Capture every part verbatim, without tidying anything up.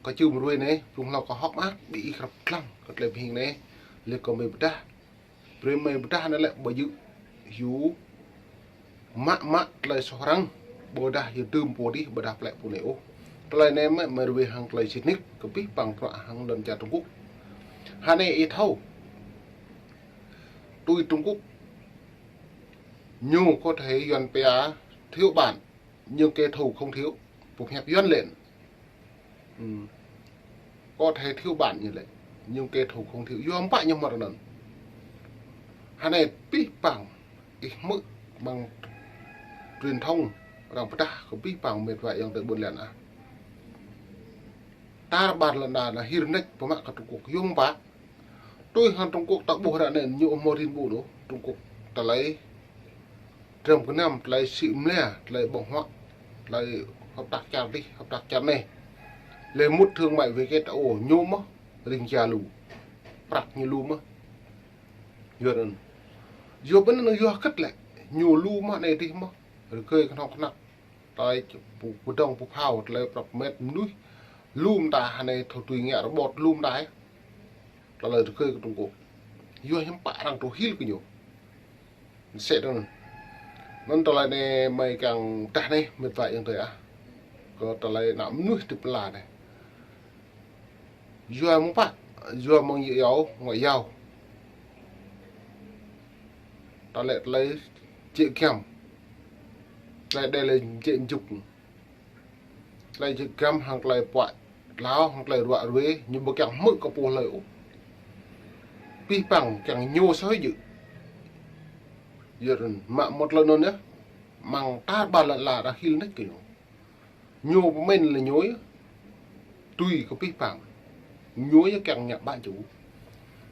kơ čưm ruai anai, blung hlâo kơ hŏk mơak, ƀing ih krăp lăng kơ tơlơi pơhing anai, lĕ kơ mơi pơdah. Brơi mơi pơdah anai lĕ ƀu djơ̆ yua mă mă tơlơi soh arăng, ƀôdah yua tơm pô dih, ƀôdah plĕ pô anai ôh. Tơlơi anai mơi, mơi ruai hăng tơlơi sĭt nik kơ abih bang bruă hăng lŏn čar Trung Quốc. Hơnai ih thâo, tui Trung Quốc, ñu có thể Yuan pia thiếu bạn, nhưng kẻ thù không thiếu. Pơhiăp Yuan lĕ. Ừm. Có thể thiếu bạn ñu lĕ, nhưng kẻ thù không thiếu. Yua mơ̆ pă ñu mơ̆ rơnŭn. Hơnai abih bang ih hmư̆ amăng truyền thông arăng pơdah kơ abih bang mĕt wa ayŏng adơi ƀôn lan ah. Tar ƀar lŏn đa anai hil nač pơmă kơ Trung Quốc. Yua mơ̆ pă. Tui hăng Trung Quốc ta ƀuh ră anai ñu ƀu hmâo rin ƀu ôh. Trung Quốc tơlơi dram gơnam, tơlơi sĭ mlĕ, tơlơi ƀơ̆ng huă, tơlơi hợp tác čar dih, hợp tác čar anai. Lĕ mŭt thương mại W T O ñu mơ̆, ring čar lu. Prăk ñu lu mơ̆. Yua anŭn. Yua ƀơi anŭn yua hơget lĕ. Ñu lu mơ̆ anai dih mơ̆. Rơgơi kơnŏng kơnăk. Tơlơi pơdŏng pơphao, tơlơi prăp mĕt mơnuih. Lu mơta hơnai thâo tui ngă rơbot lu mơta. Tơlơi rơgơi kơ Trung Quốc. Yua hiư̆m pă arăng thâo hil kơ ñu. Sĕ anŭn. Anŭn tơlơi anai mơi kiăng pơdah anai, mĕt wa ayŏng adơi ah. Kơ tơlơi ană mơnuih tơpla anai. Yua mơ̆ng pă, yua mơ̆ng yơ̆ yâo, ngŏ yâo. Tơlơi, tơlơi jĕ giăm. Tơlơi đe lĕ jĕ mjŭk. Tơlơi jĕ giăm hăng tơlơi puă tlao, hăng tơlơi ruă ruê, ñu ƀu kiăng hmư̆ kơ pô hlơi ôh. Abih bang kiăng ñu soh jơ̆. Yua anŭn, mă mŭt tơlơi anŭn yơh, amăng tar ƀar lŏn la arăng hil nač kơ ñu. Ñu pơmĭn lĕ ñu yơh, tui kơ abih bang. Ñu yơh kiăng ngă ƀă ču.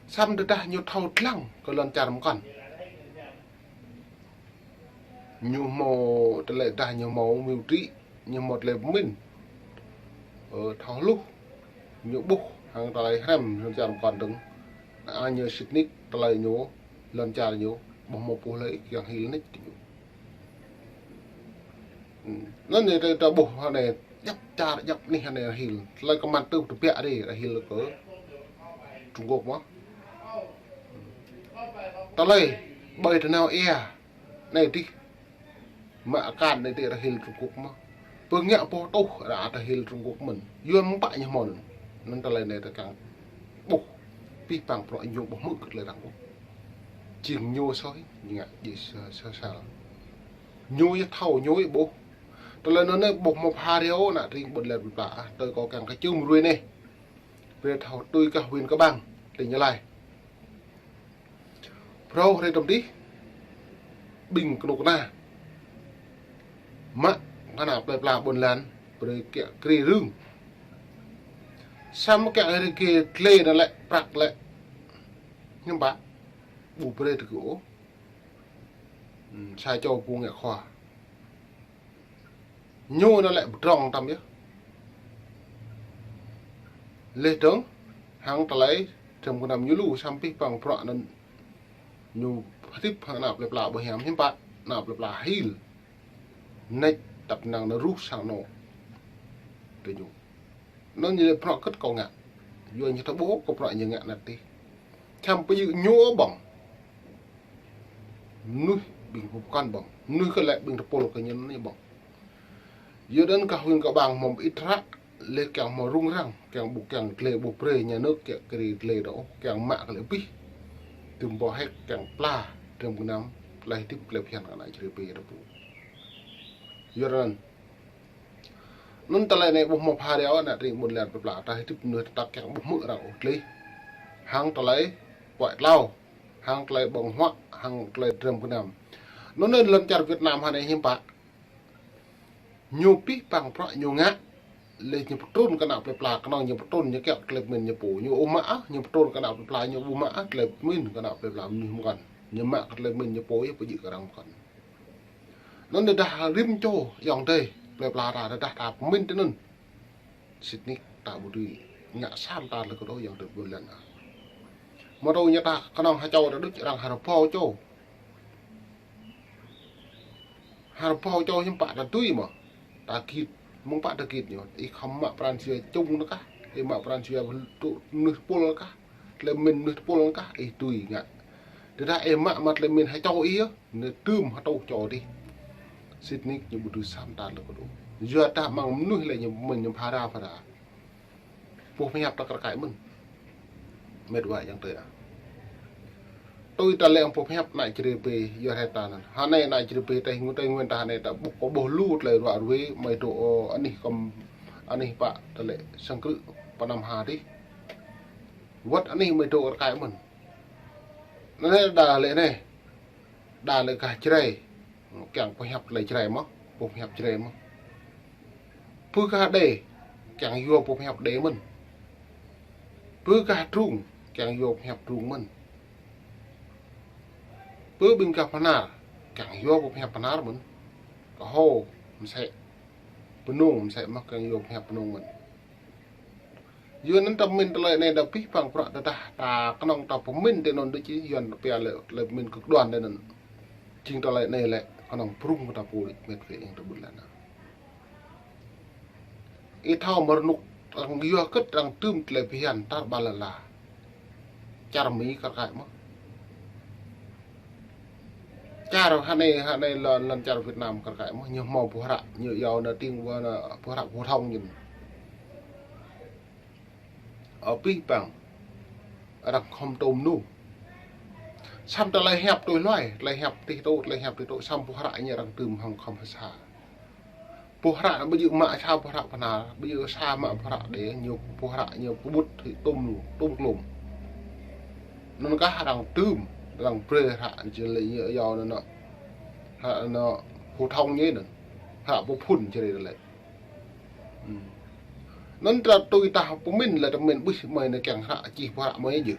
Samơ̆ tơdah ñu thâo lăng kơ lŏn čar mơkŏn. Ñu hmâo tơlơi dah, ñu hmâo mưu trí, ñu hmâo tơlơi pơmĭn. Ơ, thâo hluh. Ñu ƀuh hăng tơlơi hrăm lŏn čar mơkŏn dơ̆ng. Anai ñu sĭt nik tơlơi ñu, lŏn čar ñu, ƀu hmâo pô hlơi kiăng hil nač kơ ñu. Ừm, anŭn anai ta, ta ƀuh hơnai, djŏp čar, djŏp anih hơnai hil. Tơlơi kơman tơp tơbiă dih, arăng hil kơ Trung Quốc mơ̆. Tơlơi ƀơi tơnao ia anai dih. Mă akan anai dih arăng hil Trung Quốc mơ̆. Pơngă pô tuh arăng hil Trung Quốc mơ̆n. Yua mơ̆ng pă ñu hmâo anŭn. Anŭn tơlơi anai ta kiăng ƀuh. Abih bang bruă ñu ƀu hmư̆ kơ tơlơi arăng ƀuh. Jing ñu soh, ñu ngă jing sa-, sa-, sal. Ñu yơh thâo, ñu yơh ƀuh. Tơlơi anŭn anai ƀu hmâo pha reo ană tring ƀôn lan plơi pla ah. Tơl kâo kiăng kơ čưm ruai anai. Brơi thâo tui kơ huyện Cao Bằng, tỉnh Gia Lai. Phrâo hrơi tơm dih, ƀing kơnuk kơna. Mă kơ ană plơi pla ƀôn lan, brơi kiăng kri rưng. Samơ̆ kiăng kri rưng lĕ anai lĕ, prăk lĕ. Hiư̆m pă, ƀu brơi tơgŭ ôh. Ừm, sa čô pô ngă khua. Ñu anŭn lĕ pơdrŏng tăm yơh. Leh dơ̆ng, hăng tơlơi dram gơnam ñu lu samơ̆ abih bang bruă anŭn ñu hơdip hăng ană plơi pla ƀu hiam hiư̆m pă, ană plơi pla hil. Nač tăp năng anŭn ruh sang anŏ. Tơ ñu. Anŭn ñu lĕ bruă hơget kâo ngă. Yua ñu ta ƀuh kơ bruă ñu ngă anŭn dih. Čăm pơjing ñu ƀơ̆ng. Mơnuih ƀing pơkŏn ƀơ̆ng. Mơnuih kơ lĕ ƀing tơpul kơ ñu anai ƀơ̆ng. Yua anŭn kơ huyện Cao Bằng hmâo ƀu ih tră, leh kiăng hmâo rŭng răng, kiăng ƀu kiăng glai ƀu brơi nhà nước kiăng kri glai dŏ, kiăng mă kơ lĕ abih. Tơm ƀô̆ hĕk kiăng pla, dram gơnam, tơlơi hơdip tơlơi phiăn kơ ană čri pê tơpul. Yua anŭn. Anŭn tơlơi anai ƀu hmâo pha reo ană tring ƀôn lan plơi pla ta hơdip mơnuih ta kiăng ƀu hmư̆ arăng ôh tơlơi. Hăng tơlơi puă tlao, hăng tơlơi ƀơ̆ng huă, hăng tơlơi dram gơnam. Anŭn anŭn lŏn čar Việt Nam hơnai hiư̆m pă. Ñu abih bang bruă ñu ngă. Leh ñu pơtrŭn kơ ană plơi pla, kơnơ̆ng ñu pơtrŭn ñu kiăng tơlơi pơmĭn ñu pô. Ñu ƀu mă ah, ñu pơtrŭn kơ ană plơi pla, ñu ƀu mă ah, tơlơi pơmĭn kơ ană plơi pla mơnuih mơkŏn. Ñu mă kơ tơlơi pơmĭn ñu pô yơh pơjing kơ arăng mơkŏn. Anŭn tơdah rĭm čô ayŏng adơi plơi pla ta, tơdah ta pơmĭn tui anŭn. Sĭt nik ta ƀu dưi ngă sa mơta lĕ kơ dŏ ayŏng adơi ƀôn lan ah. Mơ̆ tơl ñu ta kơnơ̆ng ha čô ta đôč arăng ha rơbâo čô. Ha rơbâo čô hiư̆m pă ta dưi mơ̆. Ta git, mơ̆ng pă ta git ñu. Ih khŏm mă pran jua čung anŭn kah. Ih mă pran jua tŭ mơnuih tơpul kah, tơlơi pơmĭn mơnuih tơpul kah, ih tui ngă. Tơdah ih mă mă tơlơi pơmĭn hơčâo ih yơh, anai tơm hơtŏ čô dih. Sĭt nik ñu ƀu dưi săm ta lơ̆k kơdŭ. Yua dah mơ̆ng mơnuih lĕ ñu pơmĭn ñu phara phara. Pô pơhiăp ta kar kaĭ mơ̆n. Mĕt wa yang tơi ah. Tui ta lĕ pô pơhiăp ană Jrai pê, yua hơtai ta anŭn. Hơnai ană Jrai pê, Tây Nguyên, Tây Nguyên ta hơnai ta ƀuh kơ ƀuh lu tơlơi ruă ruê, mơi dŏ, ơ, anih kơm, anih pă tơlơi sang krư̆ pơnăm ha dih. Wơ̆t anih mơi dŏ kar kaĭ mơ̆n. Anai đa lĕ anai. Đa lĕ gah Jrai. Kiăng pơhiăp tơlơi Jrai mơ̆n, pô pơhiăp Jrai mơ̆n. Pơ gah Đê, kiăng yua pô pơhiăp Đê mơ̆n. Pơ gah Drung, kiăng yua pơhiăp Drung mơ̆n. Pơ ƀing gah Bahnar, kiăng yua pô pơhiăp Bahnar mơ̆n. Kơho, mơsĕ. Pơnông, mơsĕ mơ̆n kiăng yua pơhiăp Pơnông mơ̆n. Yua anŭn ta pơmĭn tơlơi anai ta pih păng prăk tơdah ta kơnơ̆ng ta pơmĭn tơ anŭn đôč či Yuan ta pia lĕ tơlơi pơmĭn kơkđuan tơ anŭn. Jing tơlơi anai lĕ kơnơ̆ng prung kơ ta pô đôč mĕt wa yang tơƀut lĕ anŭn. Ih thâo mơrơnŭk arăng yua kơ̆t arăng tơm tơlơi phiăn tar ƀa lala. Čar Mi kar kaĭ mơ̆n. Čar hơnai, hơnai lŏn, lŏn čar Việt Nam kar kaĭ mơ̆n, ñu hmâo boh hră, ñu iâu anai tĭng wa anai boh hră phổ thông ñu. Ơ pih păng. Arăng khŏm tơm nu. Săm tơlơi hiăp tui hluai, tơlơi hiăp tih tŭ, tơlơi hiăp tih tŭ, săm boh hră ñu arăng tơm hăng khŏm hơsa. Boh hră anai ƀu djơ̆ mă sa boh hră Bahnar, ƀu djơ̆ sa mă boh hră Đê, ñu boh hră ñu pơƀut hĭ tơm lu, tơm klôm. Anŭn kah arăng tơm, arăng brơi hră jơlơi ñu iâu anŭn. Hră anŭn phổ thông ñu anŭn. Hră pơphun jơlơi lĕ. Hmm. Anŭn ta tui ta pơmĭn lĕ ta pơmĭn ƀuh mơi anai kiăng hră čih boh hră mơi djơ̆.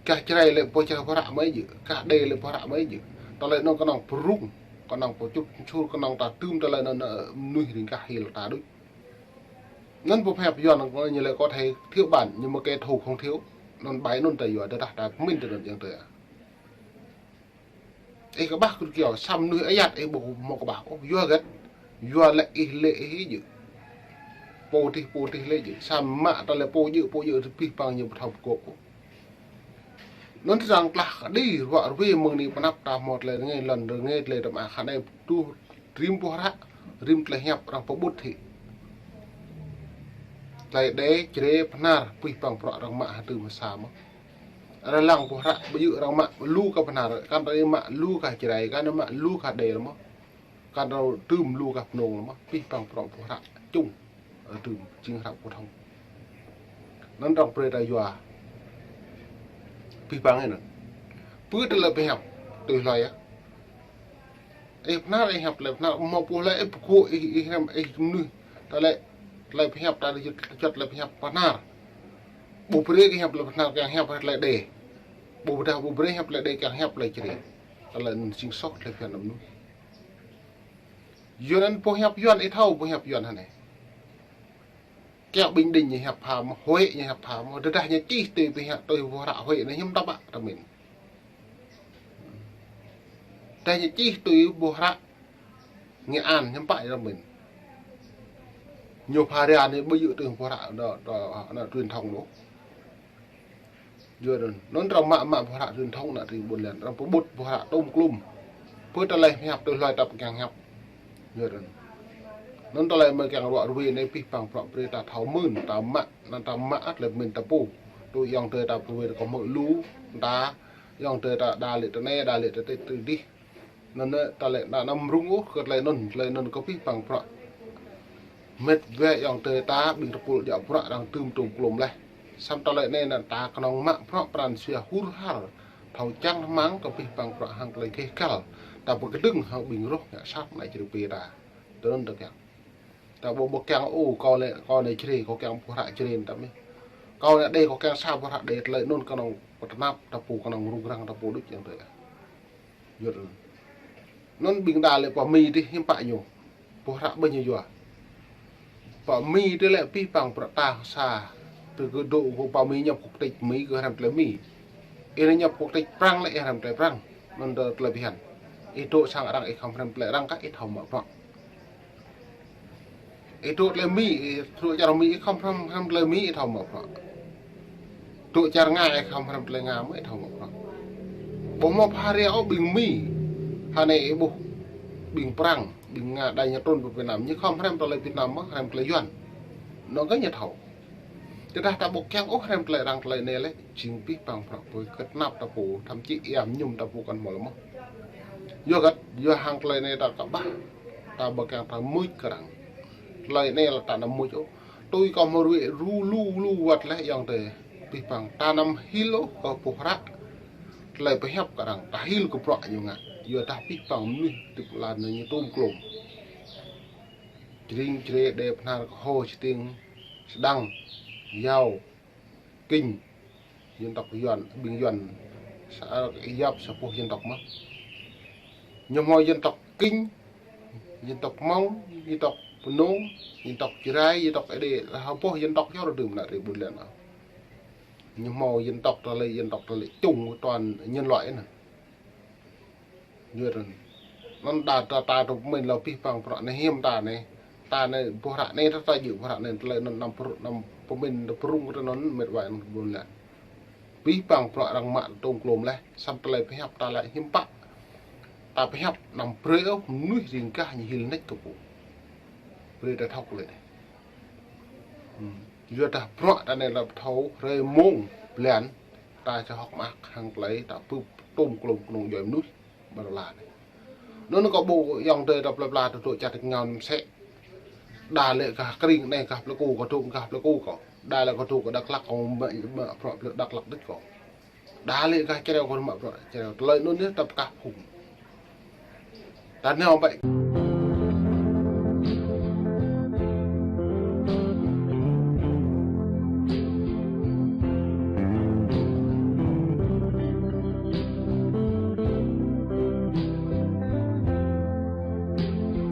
Gah Jrai lĕ boh čih boh hră mơi djơ̆, gah Đê lĕ boh hră mơi djơ̆. Tơlơi anŭn kơnơ̆ng prung. Kơnơ̆ng pơčut sur kơnơ̆ng ta tơm tơlơi anŭn, ơ, mơnuih ring gah hil ta đôč. Anŭn pô pơhiăp Yuan ñu lĕ có thể thiếu bản, nhưng mà kẻ thù không thiếu. Anŭn bai anŭn ta yua tơdah ta pơmĭn tơ anŭn yang tơi ah. Ih kơƀah kơ kiaŏ, săm mơnuih ayăt ih ƀu hmâo kơƀah ôh, yua hơget, yua lĕ ih lĕ ih djơ̆. Pô tih, pô tih lĕ djơ̆, săm mă tơlơi pô djơ̆, pô djơ̆ tơpih păng ñu ƀu thâo pơgôp ôh. Anŭn arăng tlah kơđi ruă ruê mơ̆ng anai pơnăp ta hmâo tơlơi rơngai lŏn rơngai tơlơi tơm ah hơnai tuh rĭm boh hră, rĭm tơlơi hiăp arăng pơƀut hĭ. Tơlơi Đê, Jrai, Bahnar, pih păng prăk arăng mă hơtưm hơsa mơ̆n. Arăng lăng boh hră ƀu djơ̆ arăng mă lu kơ Bahnar, kăn arăng mă lu kơ Jrai, kăn arăng mă lu kơ Đê lĕ mơ̆n. Kăn arăng tơm lu kơ Pơnông lĕ mơ̆n, pih păng prăk boh hră čung. Ơ, tơm jing hră phổ thông. Anŭn arăng brơi ta yua. Pih păng anŭn. Pơ tơlơi pơhiăp tui hluai ah. Ih Bahnar ih hiăp tơlơi Bahnar, hmâo pô lĕ ih pơkŏ ih, ih hrăm ih mơnuih. Tơlơi, tơlơi pơhiăp ta juăt tơlơi pơhiăp Bahnar. Ƀu brơi kơ hiăp tơlơi Bahnar kiăng hiăp tơlơi Đê. Ƀu dah ƀu brơi hiăp tơlơi Đê kiăng hiăp tơlơi Jrai. Tơlơi anŭn jing soh tơlơi phiăn mơnuih. Yua anŭn pô hiăp Yuan ih thâo pô hiăp Yuan hơnai. Kiaŏ Bình Định ñu hiăp pham, Huế ñu hiăp pham, tơdah ñu čih tui pih tui boh hră Huế anai hiư̆m ta ƀă ta pơmĭn. Tơdah ñu čih tui boh hră Nghệ An hiư̆m pă ta pơmĭn. Ñu phara anai ƀu djơ̆ tui boh hră anŭn, anŭn, anŭn truyền thống lu. Yua anŭn, anŭn arăng mă, mă boh hră truyền thống anŭn tring ƀôn lan, arăng pơƀut boh hră tơm klôm. Pơ tơlơi hiăp tui hluai ta pơkiăng hiăp. Yua anŭn. Anŭn tơlơi mơi kiăng ruă ruê anai pih păng prăk brơi ta thâo mơ̆n, ta mă, anŭn ta mă ăt lĕ pơmĭn ta pô. Tui ayŏng adơi ta pơruê ta kơ hmư̆ lu, ta, ayŏng adơi ta đa lĕ tơ anai, đa lĕ tơ tih, tơ dih. Anŭn, anŭn, tơlơi anŭn, anŭn mơ̆ng rŭng ôh, kơ tơlơi anŭn, tơlơi anŭn kơ pih păng prăk. Mĕt wa ayŏng adơi ta, ƀing tơpul djă prăk arăng tơm tơm klôm laih. Săm tơlơi anai anŭn ta kơnơ̆ng mă prăk pran jua hur har. Thâo čang rơmang kơ pih păng prăk hăng tơlơi gêh gal. Ta pơkơdơ̆ng hăng ƀing roh ngă sat ană Jrai pê ta. Tơ anŭn tơ kiăng. Ta ƀu, ƀu kiăng, ô, kâo lĕ, kâo anai Jrai, kâo kiăng boh hră Jrai ta mơ̆n. Kâo anai Đê, kâo kiăng sa boh hră Đê, tơlơi anŭn kơnơ̆ng pơtơnap ta pô, kơnơ̆ng rŭng răng ta pô đôč ayŏng adơi. Yua anŭn. Anŭn ƀing đa lĕ pơ Mi dih hiư̆m pă ñu. Boh hră ƀu ñu yua. Pơ Mi dih lĕ pih păng prăk ta sa. Tơ kơ dŏ kơ pơ Mi ñu quốc tịch Mi kơ hrăm tơlơi Mi. Ih anai ñu quốc tịch Prăng lĕ ih hrăm tơlơi Prăng. Anŭn tơ tơlơi phiăn. Ih dŏ sang arăng ih khŏm hrăm tơlơi arăng kah ih thâo mă prăk. Ih dŏ tơlơi Mi, ih dŏ čar Mi, ih khŏm hrăm, hrăm tơlơi Mi, ih thâo mă bruă. Dŏ čar Nga, ih khŏm hrăm tơlơi Nga mơ̆, ih thâo mă bruă. Ƀu hmâo phara ôh ƀing Mi. Hơnai ih ƀuh ƀing Prăng, ƀing Nga đa ñu trŭn pơ Việt Nam, ñu khŏm hrăm tơlơi Việt Nam mơ̆, hrăm tơlơi Yuan. Anŭn kơ ñu thâo. Tơdah ta ƀu kiăng ôh hrăm tơlơi arăng tơlơi anai lĕ, jing abih bang bruă pơkơ̆t tơnap ta pô, thậm chí ia mơñum ta pô kăn hmâo lĕ mơ̆. Yua hơget, yua hăng tơlơi anai ta kơƀah, ta ƀu kiăng ta mŭt kơ arăng. Tơlơi anai lĕ ta anăm mŭt ôh. Tui kâo hmâo ruai lu lu lu wơ̆t lĕ ayŏng adơi abih bang, ta anăm hil ôh kơ boh hră tơlơi pơhiăp kơ arăng, ta hil kơ bruă ñu ngă. Yua dah abih bang mơnuih hơdip lăn anai ñu tôm klôm. Jring, Jrai, Đê, Bahnar, Kơho, Stiêng, Sêđăng, Iao, Kinh, dân tộc Yuan, ƀing Yuan, sa, Yap, sa boh dân tộc mơ̆. Ñu hmâo dân tộc Kinh, dân tộc Mông, dân tộc Pnông, dân tộc Jrai, dân tộc Êđê, sa boh dân tộc yơh rơdưm anai rĭ ƀôn lan. Ñu hmâo dân tộc tơlơi, dân tộc tơlơi chung của toàn nhân loại anŭn. Yua anŭn. Anŭn ta, ta, ta tŭ pơmĭn lŏ abih bang bruă anai hiam ta anai. Ta anai boh hră anai ta, ta djơ̆ boh hră anai tơlơi anŭn anăm pơr-, anăm pơmĭn ta pơrŭng kơ anŭn mĕt wa anŭn ƀôn lan. Abih bang bruă arăng mă tôm klôm lĕ, samơ̆ tơlơi pơhiăp ta lĕ hiư̆m pă. Ta pơhiăp anăm brơi ôh mơnuih riêng gah ñu hil nač kơ pô. Brơi ta thâo tơlơi anai. Hmm. Yua dah bruă ta anai lăp thâo hrơi mông blan, ta či hơ̆k mơak hăng tơlơi ta bưp tôm klôm kơnung djuai mơnuih ƀơi lŏn anai. Anŭn kâo ƀuh ayŏng adơi ta plơi pla ta dŏ čar tač rơngiao anai mơsĕ. Đa lĕ gah Krĭng anai gah Plei Ku kâo dŏ gah Plei Ku kâo. Đa lĕ kâo dŏ kơ Dak Lak kâo mă, mă bruă Dak Lak đôč kâo. Đa lĕ gah Jrai kâo mă bruă Jrai. Tơlơi anŭn yơh ta pơkah phung. Ta nao ƀĕ.